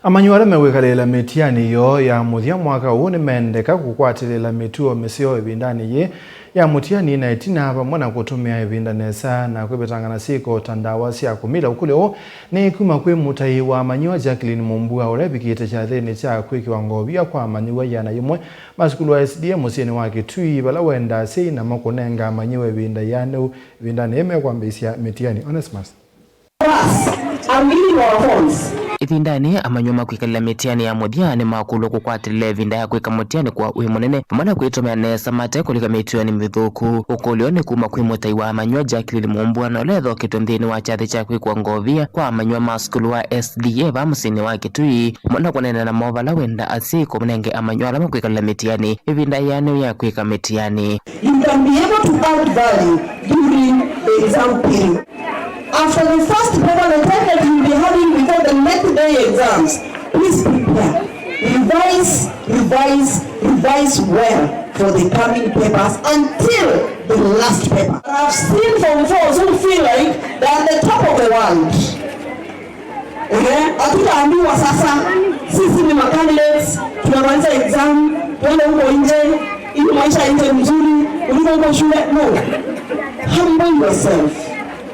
Amanyĩw'a ala mekwĩkalĩla mĩtiani yoo ya mũthya mwaka ũũ nĩmendeka kũkwatĩlĩla mĩtuo mĩseo ĩvindanĩ yĩĩ ya mũtiani na ĩtina vamwe na kũtũmĩa ĩvinda nesa na kwĩvetanga na syĩko ta ndawa sya kũmila. Ũkũlyo ũũ nĩ kuma kwĩ mũtai wa amanyĩw'a Jacqueline Mumbua ũla ĩvikĩte kyathĩnĩ kya kwĩkĩwa ngovia kwa amanyĩw'a 100 ma sukulu wa SDA mũsyĩnĩ wa Kitui vala wendaa asyai namo kũnenga amanyĩw'a ĩvinda yĩanĩu ĩvindanĩ yĩĩ mekwambĩĩsya mĩtiani. Onesmus. Us are leaving our phones. Ĩvindanĩ amanyĩw'a makwĩkalĩla mĩtiani ya mũthya nĩmakũlwa kũkwatĩlĩla ĩvinda ya kwĩka mũtiani kwa ũĩ mũnene vamwe na kwĩtũmĩa nesa mate kũlika mĩtuonĩ mĩthũku. Ũkũlyo nĩ kuma kwĩ mũtai wa amanyĩw'a Jacqueline Mumbua na ũla ethoketwe nthĩnĩ wa kyathĩ kya kwĩkĩwa ngovia kwa amanyĩw'a ma sukulu wa SDA va mũsyĩnĩ wa Kitui vamwe na kũneena namo vala wenda asyai kũmũnenge amanyĩw'a ala makwĩkalĩla mĩtiani ĩvinda yĩanĩu ya kwĩka mĩtiani. You can be able to add value during the exam period. After the first paper, the time that you will be having before the next day exams, please prepare. Revise, revise, revise well for the coming papers until the last paper. I've seen Form 4s who feel like they're at the top of the world. Hatutaambiwa sasa sisi ni macandidates, tunamaliza exam, tuende huko nje, ili maisha nje mzuri kuliko huko shule. No. Humble yourself.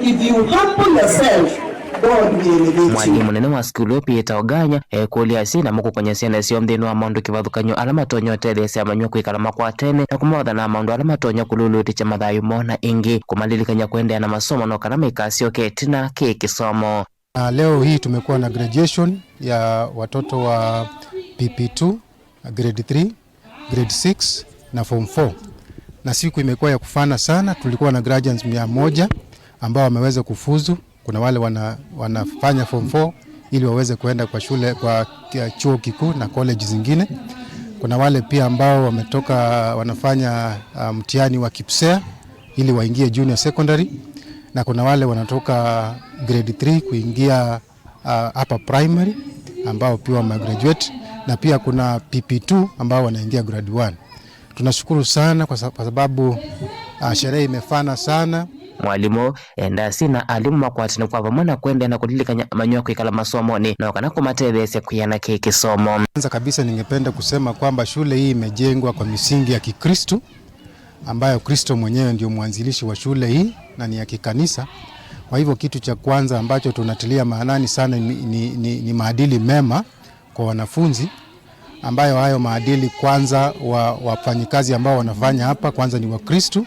If you humble yourself, God will elevate you. Mwalimu munene wa sukulu Peter Oganya ekulia asyai namo kukonya syana syoo nthĩnĩ wa maũndũ kĩvathũkany'o ala matonya ũtetheesya amanyĩw'a kwĩkala makwatene na kũmotha na maũndũ ala matonya kũlũlũtĩkya mathayũ moo na ĩngĩ kũmalilikanya kuendeea na masomo no kana maikasyoke ĩtina kĩ kĩsomo. Na leo hii tumekuwa na graduation ya watoto wa PP2, grade 3, grade 6 na form 4. Na siku imekuwa ya kufana sana. Tulikuwa na graduates 100 ambao wameweza kufuzu. Kuna wale wanafanya form 4 ili waweze kuenda kwa shule kwa chuo kikuu na college zingine. Kuna wale pia ambao wametoka wanafanya mtihani wa KPSEA ili waingie junior secondary, na kuna wale wanatoka grade 3 kuingia upper primary ambao pia wamegraduate, na pia kuna PP2 ambao wanaingia grade 1. Tunashukuru sana kwa sababu sherehe imefana sana. Mwalimu endasi na alimu makwatini kwa vamwe na kuendeea na kulilikanya amanyĩw'a kwikala masomoni na kana kumatetheesya kwiana ki kisomo. Kwanza kabisa ningependa kusema kwamba shule hii imejengwa kwa misingi ya Kikristo ambayo Kristo mwenyewe ndio mwanzilishi wa shule hii na ni ya kikanisa. Kwa hivyo kitu cha kwanza ambacho tunatilia maanani sana ni maadili mema kwa wanafunzi, ambayo hayo maadili kwanza wafanyikazi ambao wanafanya hapa kwanza ni Wakristo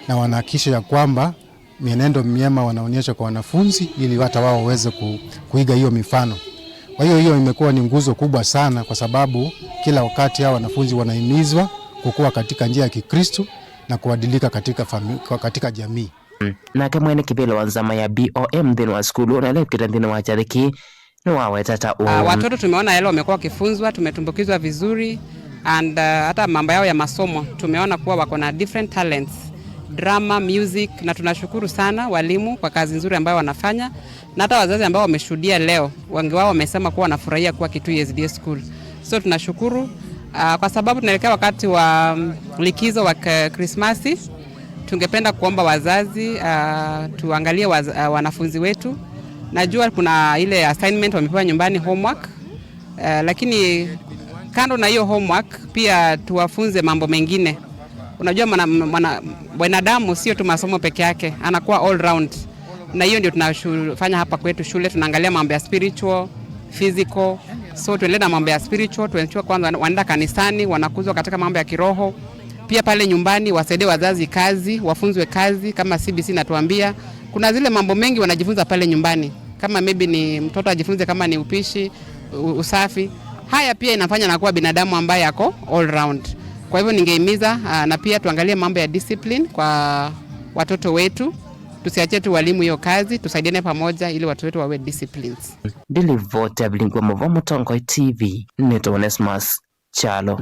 na wanahakikisha ya kwamba mienendo miema wanaonyesha kwa wanafunzi ili hata wao waweze kuiga hiyo mifano. Kwa hiyo hiyo imekuwa ni nguzo kubwa sana, kwa sababu kila wakati hao wanafunzi wanahimizwa kukua katika njia ya Kikristo na kuadilika katika jamii. Nake mwene kivilo wa nzama ya BOM nthĩnĩ wa sukulu na ĩla nthĩnĩ wa kyathĩ ni wawetata Watoto tumeona yale wamekuwa wakifunzwa, tumetumbukizwa vizuri and hata mambo yao ya masomo tumeona kuwa wako na different talents, drama, music, na tunashukuru sana walimu kwa kazi nzuri ambayo wanafanya, na hata wazazi ambao wameshuhudia leo, wengi wao wamesema kuwa wanafurahia kuwa Kitui SDA School. So tunashukuru kwa sababu tunaelekea wakati wa likizo wa Krismasi. Tungependa kuomba wazazi tuangalie wanafunzi wetu. Najua kuna ile assignment wamepewa nyumbani, homework, lakini kando na hiyo homework pia tuwafunze mambo mengine. Unajua mwanadamu sio tu masomo peke yake, anakuwa all round, na hiyo ndio tunafanya hapa kwetu shule. Tunaangalia mambo ya spiritual, physical, so tuendelee na mambo ya spiritual, tuensure kwanza wanaenda kanisani, wanakuzwa katika mambo ya kiroho. Pia pale nyumbani wasaidie wazazi kazi, wafunzwe kazi kama CBC natuambia. Kuna zile mambo mengi wanajifunza pale nyumbani, kama maybe ni mtoto ajifunze kama ni upishi, usafi. Haya pia inafanya nakuwa binadamu ambaye ako all round. Kwa hivyo ningehimiza na pia tuangalie mambo ya discipline kwa watoto wetu. Tusiachie tu walimu hiyo kazi, tusaidiane pamoja ili watoto wetu wawe disciplined. Ndilivote Mutongoi TV, Neto Onesmus Chalo.